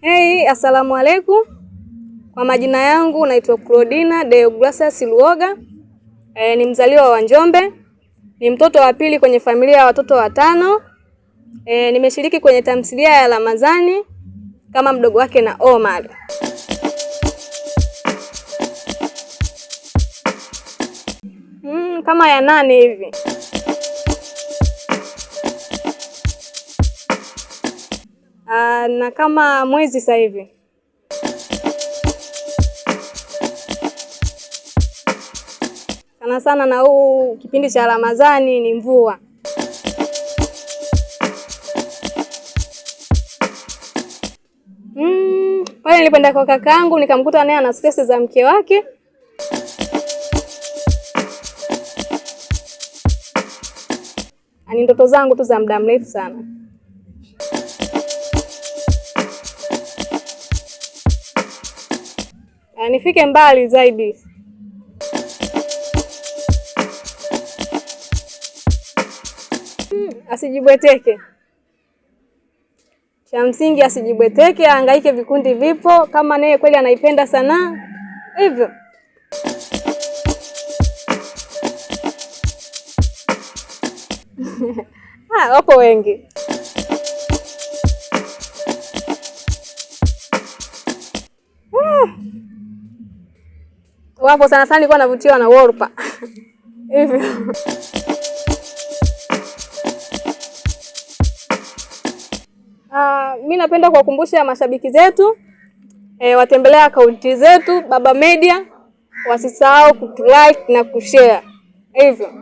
Hey, asalamu alaikum. Kwa majina yangu naitwa Claudina Deogratias Luoga. Ni mzaliwa wa Njombe. Ni mtoto wa pili kwenye familia ya watoto watano. Nimeshiriki kwenye tamthilia ya Ramadhani kama mdogo wake na Omar. Kama ya 8 hivi. Na kama mwezi sasa hivi. Sana sana na huu kipindi cha Ramadhani ni mvua. Pale nilipoenda kwa kakaangu nikamkuta naye ana stress za mke wake. Ni ndoto zangu tu za muda mrefu sana. Nifike mbali zaidi. Asijibweteke. Cha msingi asijibweteke, ahangaike, vikundi vipo, kama naye kweli anaipenda sanaa hivyo. Wapo wengi. Wapo sana sana, nilikuwa navutiwa na Wolper. Hivyo. Mi napenda kuwakumbusha mashabiki zetu watembelea akaunti zetu Baba Media, wasisahau kutulike na kushare. Hivyo.